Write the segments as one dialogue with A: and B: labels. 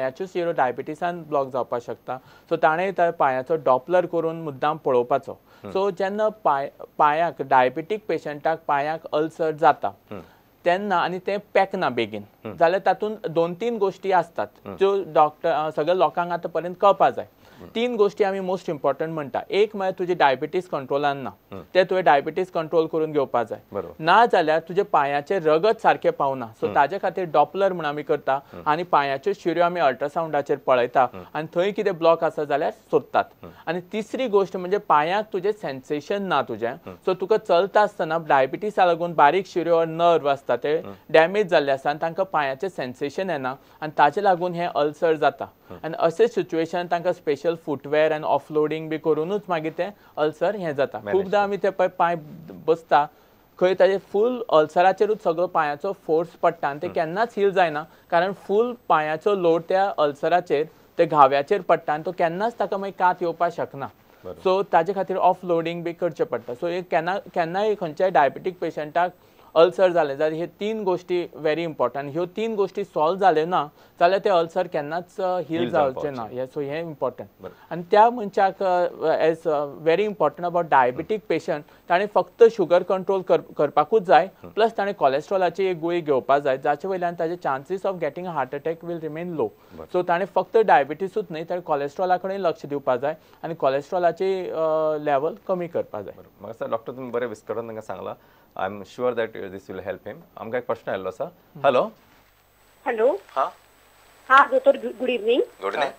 A: पांयाच्यो शिरो डायबिटीसान ब्लॉक जावपाक शकता. सो ताणें त्या पांयाचो डॉपलर करून मुद्दाम पळोवपाचो. सो जेन्ना पांयाक डायबिटीक पेशंटाक पांयाक अल्सर जाता तेन्ना आनी तें पेकना बेगीन जाल्यार तातूंत 2-3 गोश्टी आसतात ज्यो डॉक्टर सगळ्या लोकांक आतां पर्यंत कळपा जाय. 3 गोश्टी आमी मोस्ट इम्पॉर्टंट म्हणटा. एक म्हळ्यार तुजी डायबिटीज कंट्रोलान ना, ते तुवें डायबिटीज कंट्रोल करून घेवपा जाय. ना जाल्यार तुजे पांयाचें रगत सारकें पावना, सो ताजे खातीर डॉपलर म्हूण आमी करता आनी पांयाच्यो शिऱ्यो आमी अल्ट्रासावंडाचेर पळयता आनी थंय कितें ब्लॉक आसा जाल्यार सोदतात. आनी तिसरी गोश्ट म्हणजे पांयाक तुजें सेन्सेशन ना तुजें, सो तुका चलता आसतना डायबिटीसा लागून बारीक शिऱ्यो नर्व आसता ते डॅमेज जाल्ले आसता आनी तांकां पांयाचें सेन्सेशन येना आनी ताजे लागून हें अल्सर जाता. आनी अशें सिच्युएशन तांकां स्पेशल फुटवेअर आनी ऑफलोडींग बी करूनूच मागीर तें अल्सर हें जाता. खूबदां आमी ते पळय पांय बसता खंय ताजे फूल अल्सराचेरूच सगळो पांयाचो फोर्स पडटा आनी ते केन्नाच हील जायना, कारण फूल पांयाचो लोड त्या अल्सराचेर ते घाव्याचेर पडटा आनी तो केन्नाच ताका मागीर कात येवपाक शकना. सो ताजे खातीर ऑफलोडींग बी करचें पडटा. सो एक केन्ना केन्नाय खंयच्याय डायबिटीक पेशंटाक अल्सर जालें जाल्यार हे 3 गोश्टी व्हेरी इम्पॉर्टंट. ह्यो 3 गोश्टी सॉल्व जाल्यो ना जाल्यार ते अल्सर केन्नाच हील जावचें ना. सो हें इम्पॉर्टंट. आनी त्या मनशाक as very important about diabetic patient ताणें फक्त शुगर कंट्रोल करपाकूच जाय, प्लस ताणें कॉलेस्ट्रॉलाची एक गुळी घेवपाक जाय जाचे वयल्यान ताजे chances of getting a heart attack will remain low. So ताणें फक्त डायबिटीसूच न्हय तर कॉलेस्ट्रॉला कडेन लक्ष दिवपाक जाय आनी कॉलेस्ट्रॉलाची लेवल कमी करपाक जाय.
B: म्हाका सर डॉक्टर तुमी बरें विस्कटून तांकां सांगलां. I am sure that this will help him. आमकां एक प्रश्न आयिल्लो आसा. हॅलो.
C: हॅलो.
B: हां
C: हां दोतोर, गुड इवनींग.
B: Good evening.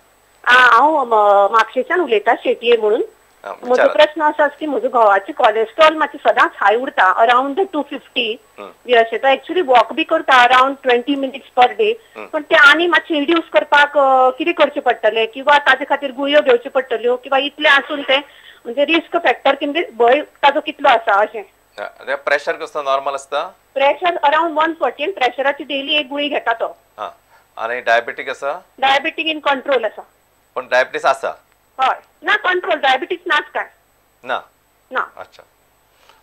C: हांव म्हापशेच्यान उलयतां, शेटये म्हणून. म्हजो प्रश्न आसा की म्हजो घोवाचें कॉलेस्ट्रॉल मातशें सदांच हाय उरता, अरावंड 250 बी अशें. तो एक्चुअली वॉक बी करता अरावंड 20 मिनिट्स पर डे, पण ते आनी मातशें रिड्यूस करपाक कितें करचें पडटलें किंवा ताजे खातीर गुळयो घेवच्यो पडटल्यो किंवा इतलें आसून तें म्हणजे रिस्क फॅक्टर कितें भंय ताजो कितलो आसा अशें.
B: प्रेशर कसो नॉर्मल आसता?
C: Pressure around 140. प्रेशराची डेली एक गुळी घेता तो.
B: आनी डायबिटीक आसा?
C: डायबिटीक इन कंट्रोल आसा.
B: पण डायबिटीस आसा?
C: हय, ना कंट्रोल, डायबिटीस नाच काय
B: ना
C: ना.
B: अच्छा,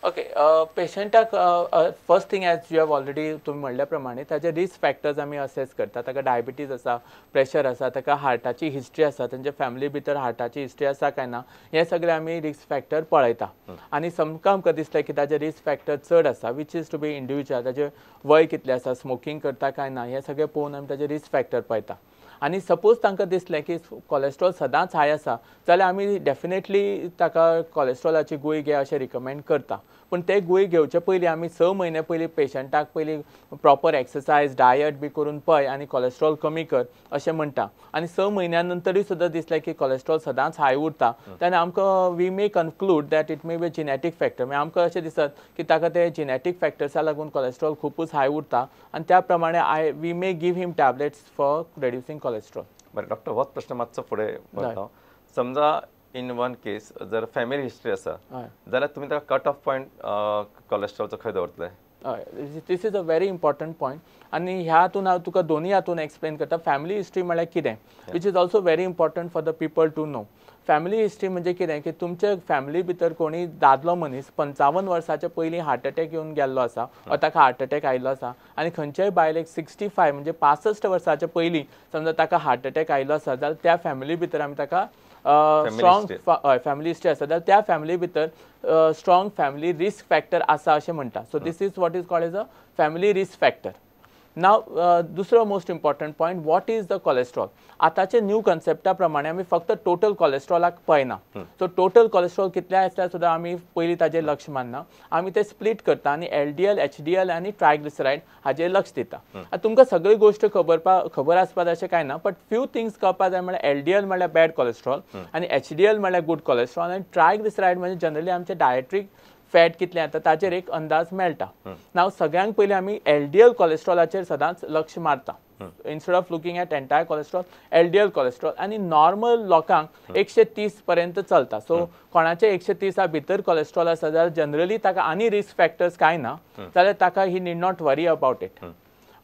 A: ओके. पेशंटाक first thing as you have already तुमी म्हणल्या प्रमाणे ताजे रिस्क फॅक्टर्स आमी असेस करता. ताका डायबिटीज आसा, प्रेशर आसा, ताका हार्टाची हिस्ट्री आसा, तांच्या फॅमिली भितर हार्टाची हिस्ट्री आसा काय ना, हें सगळें आमी रिस्क फॅक्टर पळयता. आनी समकां आमकां दिसलें की ताजे रिस्क फॅक्टर चड आसा, which is to be individual, ताजें वय कितलें आसा, स्मोकींग करता काय ना, हें सगळें पळोवन आमी ताजें रिस्क फॅक्टर पळयता. आनी सपोज तांकां दिसलें की कॉलेस्ट्रॉल सदांच हाय आसा जाल्यार आमी डेफिनेटली ताका कॉलेस्ट्रॉलाची गुळी घे अशें रिकमेंड करता. पूण ते गुळी घेवचे पयलीं आमी 6 म्हयने पयलीं पेशंटाक पयलीं प्रॉपर एक्सरसायज डायट बी करून पळय आनी कॉलेस्ट्रॉल कमी कर अशें म्हणटा. आनी 6 म्हयन्या नंतरूय सुद्दां दिसलें की कॉलेस्ट्रॉल सदांच हाय उरता तेन्ना आमकां we may conclude that it may be genetic factor. मागीर आमकां अशें दिसत की ताका ते जिनेटीक फॅक्टर्सा लागून कॉलेस्ट्रॉल खुबूच हाय उरता आनी त्या प्रमाणे I we may give him tablets for reducing cholesterol.
B: बरें डॉक्टर, होच प्रश्न मातसो फुडें व्हरता. समजा इन वन केस जर फॅमिली हिस्ट्री आसा जाल्यार तुमी ताका कट ऑफ पॉयंट कॉलेस्ट्रॉलचो खंय दवरतले?
A: हय, this is a very important point. आनी ह्या हातून हांव तुका दोनूय हातून एक्सप्लेन करता. फॅमिली हिस्ट्री म्हळ्यार कितें, which is also very important for the people to know. Family history म्हणजे कितें की तुमच्या फॅमिली भितर कोणी दादलो मनीस 55 वर्साच्या पयलीं हार्ट अटॅक येवन गेल्लो आसा वा ताका हार्ट अटॅक आयिल्लो आसा आनी खंयच्याय बायलेक 65 म्हणजे 65 वर्साच्या पयलीं समजा ताका हार्ट अटॅक आयिल्लो आसा जाल्यार त्या फॅमिली भितर आमी ताका स्ट्रॉंग हय फॅमिली हिस्ट्री आसा जाल्यार त्या फॅमिली भितर स्ट्रॉंग फॅमिली रिस्क फॅक्टर आसा अशें म्हणटा. So this is what is called as a family risk factor. Now दुसरो most important point, what is the cholesterol. आतांचे न्यू कन्सेप्टा प्रमाणे आमी फक्त टोटल कॉलेस्ट्रॉलाक पळयना. सो टोटल कॉलेस्ट्रॉल कितलें आसल्यार सुद्दां आमी पयलीं ताजेर लक्ष मारना, आमी ते स्प्लीट करता आनी LDL, HDL आनी ट्रायग्लिसरायड हाजेर लक्ष दिता. आतां तुमकां सगळी गोश्ट खबर आसपा जाय अशें कांय ना, बट फ्यू थिंग्स कळपा जाय. म्हळ्यार LDL म्हळ्यार बॅड कॉलेस्ट्रॉल आनी HDL म्हळ्यार गुड कॉलेस्ट्रॉल आनी ट्रायग्लिसरायड म्हणजे जनरली आमचे डायट्रीक फॅट कितलें येता ताचेर एक अंदाज मेळटा. नाव सगळ्यांक पयलीं आमी LDL कॉलेस्ट्रॉलाचेर सदांच लक्ष मारता. Instead of looking at entire cholesterol, LDL cholesterol. आनी नॉर्मल लोकांक 130 पर्यंत चलता. सो कोणाचे 130 भितर कॉलेस्ट्रॉल आसा जाल्यार जनरली ताका आनी रिस्क फॅक्टर्स कांय ना जाल्यार ताका he need not worry about it.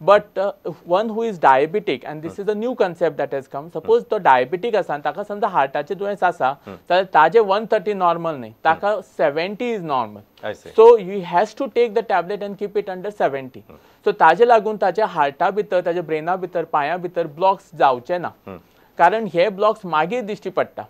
A: But one who is diabetic, and this is a new concept that has come, suppose तो डायबिटीक आसा आनी ताका समजा हार्टाचें दुयेंस आसा जाल्यार ताजें 130 नॉर्मल न्ही, ताका 70 is normal. So he has to take the tablet and keep it under 70. So ताजे लागून ताच्या हार्टा भितर, ताच्या ब्रेना भितर, पांया भितर ब्लॉक्स जावचे ना, कारण हे ब्लॉक्स मागीर दिश्टी पडटा,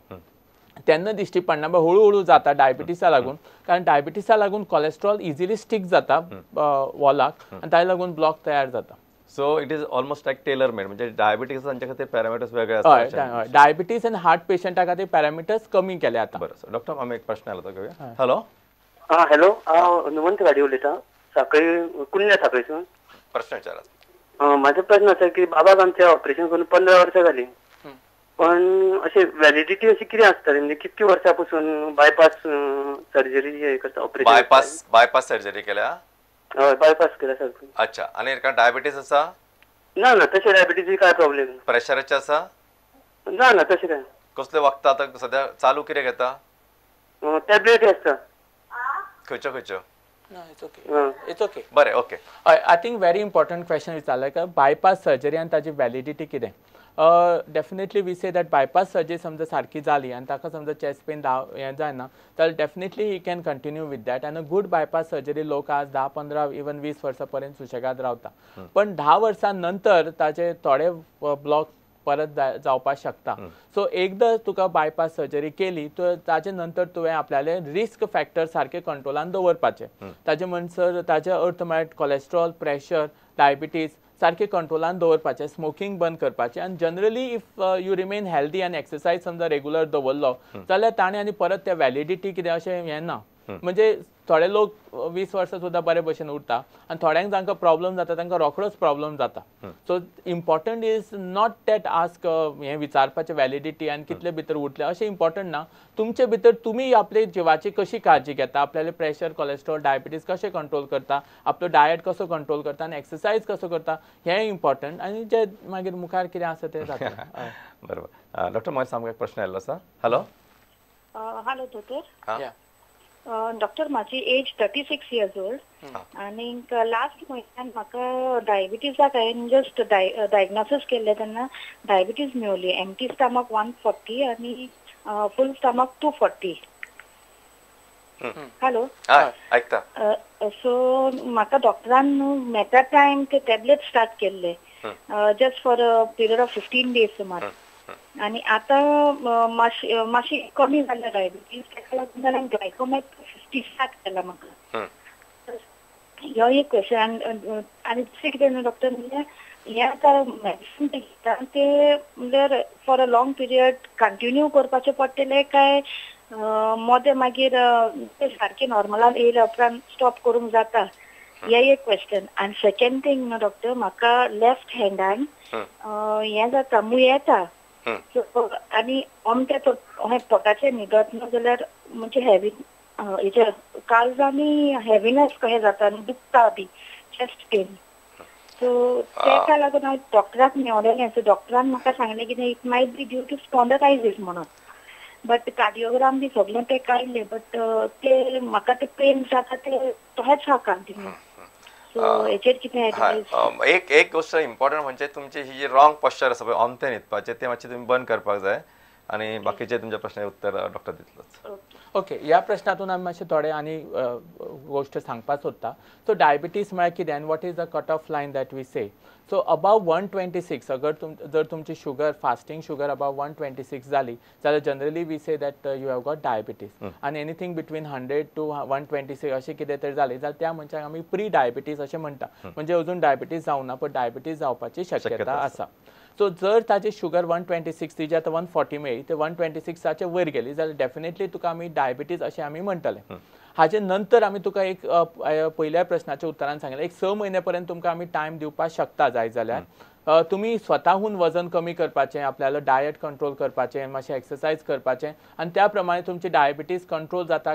A: तेन्ना दिश्टी पडना, बट हळू हळू जाता डायबिटीसा लागून, कारण डायबिटीसा लागून कोलेस्ट्रॉल इजिली स्टीक जाता वॉलाक आनी ताजे लागून ब्लॉक तयार जाता.
B: So it is almost like tailor made, म्हणजे डायबिटीस तांच्या खातीर पॅरामिटर्स वेगळे आसतात.
A: डायबिटीस आनी हार्ट पेशंटा खातीर पॅरामिटर्स कमी केले आतां.
B: बरं डॉक्टर, आमी एक प्रश्न आयला तो घेवया. हॅलो.
D: हां हॅलो, हांव हनुमंत गाडी उलयतां, साखळी कुर्ल्या साखळीसून.
B: प्रश्न विचारा.
D: म्हाजो प्रश्न आसा की बाबाक आमच्या ऑपरेशन करून 15 वर्सां जालीं, पण अशें व्हॅलिडिटी अशी कितें आसतली, म्हणजे कितकी वर्सां पसून बायपास सर्जरी करता ऑपरेशन?
B: बायपास सर्जरी केल्या?
D: हय, बायपास केल्या सारको.
B: अच्छा, आनी डायबिटीज आसा?
D: ना ना, तशें डायबिटीज काय प्रॉब्लेम.
B: प्रेशराचे आसा?
D: ना ना, तशें काय.
B: कसले वखदां आतां सद्या चालू कितें घेता?
D: टॅबलेट आसता.
B: खंयच्यो खंयच्यो?
A: No, it's okay, it's okay.
B: बरें, okay.
A: I think very important question विचारलें का बायपास सर्जरी आनी ताजी व्हॅलिडिटी कितें. Definitely we say that bypass surgery समजा सारकी जाली आनी ताका समजा चेस्ट पेन हें जायना जाल्यार definitely he can continue with that. आनी गूड बायपास सर्जरी लोक आज 10, 15 इवन 20 वर्सां पर्यंत सुशेगाद रावता, पण 10 वर्सां नंतर ताजे थोडे ब्लॉक परत जावपाक शकता. सो एकदां तुका बायपास सर्जरी केली तर ताजे नंतर तुवें आपल्याले रिस्क फॅक्टर सारके कंट्रोलान दवरपाचे. ताजे म्हणसर ताजे अर्थ म्हळ्यार कोलेस्ट्रॉल, प्रेशर, डायबिटीज सारके कंट्रोलान दवरपाचे, स्मोकिंग बंद करपाचें, आनी generally if you remain healthy आनी एक्सरसायज समजा रेगुलर दवरलो जाल्यार ताणें आनी परत त्या व्हॅलिडिटी कितें अशें हें ना. म्हणजे थोडे लोक 20 वर्सां सुद्दां बरे भशेन उरता आनी थोड्यांक जांकां प्रॉब्लम जाता तांकां रोखडोच प्रॉब्लम जाता. So important is not that ask हें विचारपाचें व्हॅलिडिटी आनी कितले भितर उरतले अशें इम्पॉर्टंट ना. तुमचे भितर तुमी आपले जिवाची कशी काळजी घेता, आपल्याले प्रेशर, कोलेस्ट्रॉल, डायबिटीज कशें कंट्रोल करता, आपलो डायट कसो कंट्रोल करता आनी एक्सरसायज कसो करता हें इम्पॉर्टंट, आनी जे मागीर मुखार कितें आसा तें जाता.
B: बरोबर. डॉक्टर, म्हाका सामको एक प्रश्न आयिल्लो आसा. हॅलो.
E: हॅलो दोतोर. डॉक्टर, म्हाजी एज 36 इयर्स ओल्ड आनीक लास्ट म्हयन्यान म्हाका डायबिटीजाक हांवें जस्ट डायग्नोसीस केल्लें तेन्ना डायबिटीज मेवली. एम्प्टी स्टमक 140 आनी फूल स्टमक 240. हॅलो.
B: आयकता.
E: सो म्हाका डॉक्टरान मेटा टायम ते टॅबलेट स्टार्ट केल्ले just for a period of 15 days सुमार, आनी आतां मातशी मातशी कमी जाल्या डायबिटीज, ताका लागून जाल्यार ग्लायकोमॅट 50 स्टार्ट केला म्हाका. ह्यो एक क्वेश्चन. आनी दुसरें कितें न्हू डॉक्टर, म्हणल्यार हें आतां मेडिसीन ते घेता ते म्हणल्यार for a long period continue करपाचें पडटलें काय मोदें मागीर ते सारकें नॉर्मलान येयल्या उपरांत स्टॉप करूंक जाता? हें एक क्वेश्चन. आनी सेकेंड थींग न्हू डॉक्टर, म्हाका लेफ्ट हँडान हें जाता, मूय येता आनी अमक्या पोटाचें न्हिदत ना जाल्यार म्हणजे हेवी हेजे काळजांनी हेवीनेस कशें जाता आनी दुखता बी, चेस्ट पेन. सो तेका लागून हांव डॉक्टराक मेवलेलें. सो डॉक्टरान म्हाका सांगलें की it might be due to spondylitis म्हणून, बट कार्डियोग्राम बी सगळें ते काडलें, बट ते म्हाका ते पेन जाता ते तशेंच आहा कंटिन्यू. सो हेचेर कितें
B: एक एक गोष्ट इम्पॉर्टंट म्हणजे तुमची ही जी रॉंग पॉश्चर आसा पळय ऑमते न्हिदपाचें तें मातशें तुमी बंद करपाक जाय, आनी बाकीचे तुमच्या प्रश्नाचे उत्तर डॉक्टर दितलोच.
A: ओके, ह्या प्रश्नातून आमी मातशें थोडे आनी गोश्ट सांगपाक सोदता. सो डायबिटीज म्हळ्यार कितें आनी what is the cut off line that we say. So above 126 अगर जर तुमची शुगर, फास्टींग शुगर अबाव 126 जाली जाल्यार generally we say that you have got diabetes. आनी एनीथींग बिटवीन 100 टू 126 अशें कितें तरी जालें जाल्यार त्या मनशाक आमी प्री डायबिटीज अशें म्हणटा, म्हणजे अजून डायबिटीज जावना पण डायबिटीज जावपाची शक्यता आसा. सो जर ताजी शुगर 126 ती जी आतां 140 मेळ्ळी ते 126च्या वयर गेली जाल्यार डेफिनेटली तुका आमी डायबिटीज अशें आमी म्हणटले. हाजे नंतर आमी तुका एक पयल्या प्रश्नाच्या उत्तरान सांगलें, एक 6 म्हयने पर्यंत तुमकां आमी टायम दिवपाक शकता जाय जाल्यार. तुमी स्वताहून वजन कमी करपाचें, आपल्यालो डायट कंट्रोल करपाचें, मातशें एक्सरसायज करपाचें आनी त्या प्रमाणे तुमची डायबिटीज कंट्रोल जाता,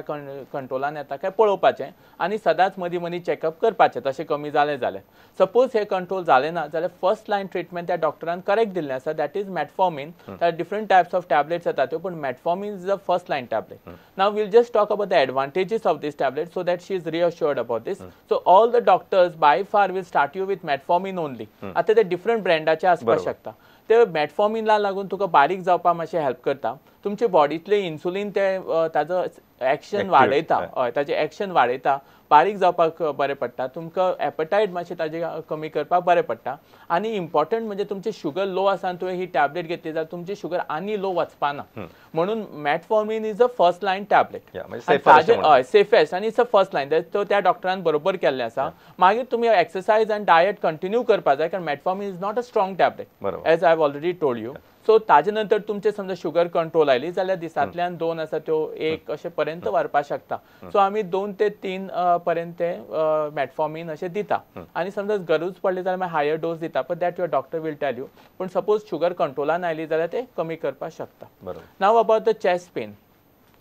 A: कंट्रोलान येता काय पळोवपाचें आनी सदांच मदीं मदीं चॅकअप करपाचें. तशें कमी जालें जाल्यार सपोज हें कंट्रोल जालें ना जाल्यार फर्स्ट लायन ट्रिटमेंट त्या डॉक्टरान करेक्ट दिल्लें आसा, that is metformin. Different types of tablets येता त्यो, पूण metformin is the first line tablet. Now we'll just talk about the advantages of this tablet so that she is reassured about this. So all the doctors by far will start you with metformin only. आतां ते different ब्रँडाचे आसपाक शकता. ते मेटफॉर्मिनला लागून तुका बारीक जावपाक मातशें हेल्प करता. तुमचे बॉडींतले इन्सुलीन ते ताजो एक्शन वाडयता, हय ताजें एक्शन वाडयता, बारीक जावपाक बरें पडटा, तुमकां एपेटायट मातशें ताजें कमी करपाक बरें पडटा. आनी इम्पॉर्टंट म्हणजे तुमची शुगर लो आसा आनी तुवें ही टॅबलेट घेतली जाल्यार तुमची शुगर आनी लो वचपाना. म्हणून metformin is a first line tablet, हय सेफेस्ट आनी it's a first line. तो त्या डॉक्टरान बरोबर केल्लें आसा. मागीर तुमी एक्सरसायज आनी डायट कंटिन्यू करपाक जाय, कारण metformin is not a strong tablet as I have already told you. So ताजे नंतर तुमचे समजा शुगर कंट्रोल आयली जाल्यार दिसांतल्यान 2 आसा त्यो 1 अशें पर्यंत व्हरपाक शकता. सो आमी 2 ते 3 पर्यंत ते मेटफॉर्मिन अशें दिता आनी समजा गरज पडली जाल्यार मागीर हायर डोज दिता, पण that your doctor will tell you. पूण सपोज शुगर कंट्रोलान आयली जाल्यार ते कमी करपाक शकता. Now about the chest pain,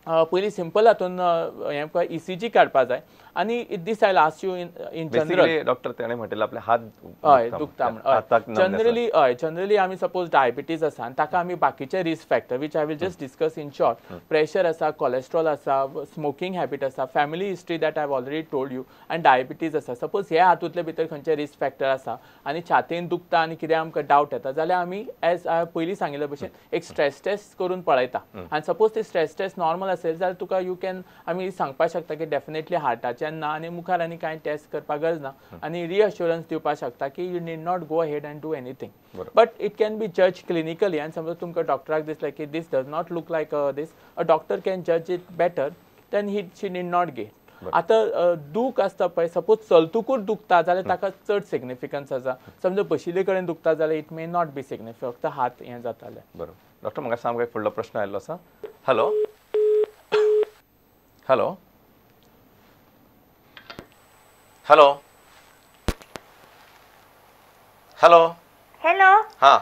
A: पयलीं सिंपल हातून हें ईसीजी काडपा जाय आनी this I ask you in general.
B: Doctor तेणे म्हटलें आपले हात
A: हय दुखता म्हणून जनरली, हय जनरली आमी सपोज डायबिटीज आसा आनी ताका आमी बाकीचे risk factor which I will just discuss in short, pressure आसा, कोलेस्ट्रॉल आसा, स्मोकींग हॅबिट आसा, family history that I have already told you आनी डायबिटीज आसा. सपोज हे हातूंतले भितर खंयचे रिस्क फॅक्टर आसा आनी छातयेन दुखता आनी कितें आमकां डावट येता जाल्यार आमी एज पयलीं सांगिल्ले भशेन एक स्ट्रेस टेस्ट करून पळयता आनी सपोज ती स्ट्रेस टेस्ट नॉर्मल असेल जाल्यार तुका you can आमी सांगपाक शकता की डेफिनेटली हार्टाच्यान ना आनी मुखार आनी कांय टेस्ट करपाक गरज ना आनी रिअश्युरन्स दिवपाक शकता की you need not go ahead and do anything. But it can be जज क्लिनिकली आनी समज तुमकां डॉक्टराक दिसलें की this does not look like this, a doctor can जज it better then he she need not get. आतां दूख आसता पळय, सपोज चलतकूच दुखता जाल्यार ताका चड सिग्निफिकन्स आसा, समजा बशिल्ले कडेन दुखता जाल्यार it may not be significant, फक्त हात हें जातालें.
B: बरोबर डॉक्टर, म्हाका सामको एक फुडलो प्रश्न आयिल्लो आसा. Hello hello hello hello
F: hello,
B: हां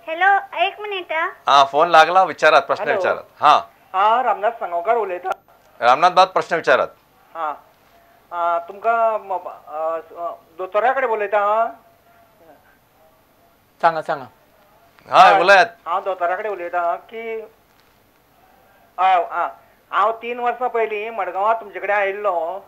F: हॅलो, एक मिनिट.
B: हां फोन लागला, विचारात प्रश्न विचारात. हां
G: हां रामनाथ सांगावकार उलयता.
B: रामनाथ बाब प्रश्न विचारात.
G: हां तुमकां दोतोरा कडेन उलयता.
A: सांगा सांगा.
B: हय उलयात.
G: हांव दोतोरा कडेन उलयता की हय आं हांव 3 वर्सां पयलीं मडगांवां तुमचे कडेन आयिल्लो.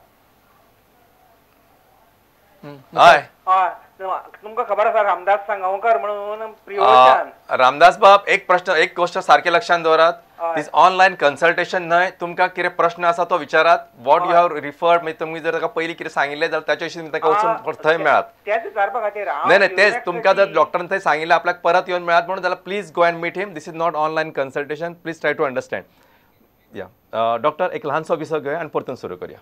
B: हय
G: हय तुमकां खबर आसा रामदास सांगावकर म्हणून प्रियोळच्यान.
B: रामदास बाब एक प्रश्न, एक गोष्ट सारखे लक्षात दवरात, दीस ऑनलायन कन्सल्टेशन न्हय. तुमकां कितें प्रश्न आसा तो विचारात. What you have referred, म्हणजे तुमी जर ताका पयलीं कितें सांगिल्लें जाल्यार ताच्या विशीं ताका वचून थंय मेळात.
G: तेच विचारपा खातीर.
B: न्हय न्हय तेच तुमकां जर डॉक्टरान थंय सांगिल्लें आपल्याक परत येवन मेळात म्हणून जाल्यार please go and meet him. This is not online consultation, please try to understand. या डॉक्टर एक ल्हानसो विसव घेवया आनी परतून सुरू करूया.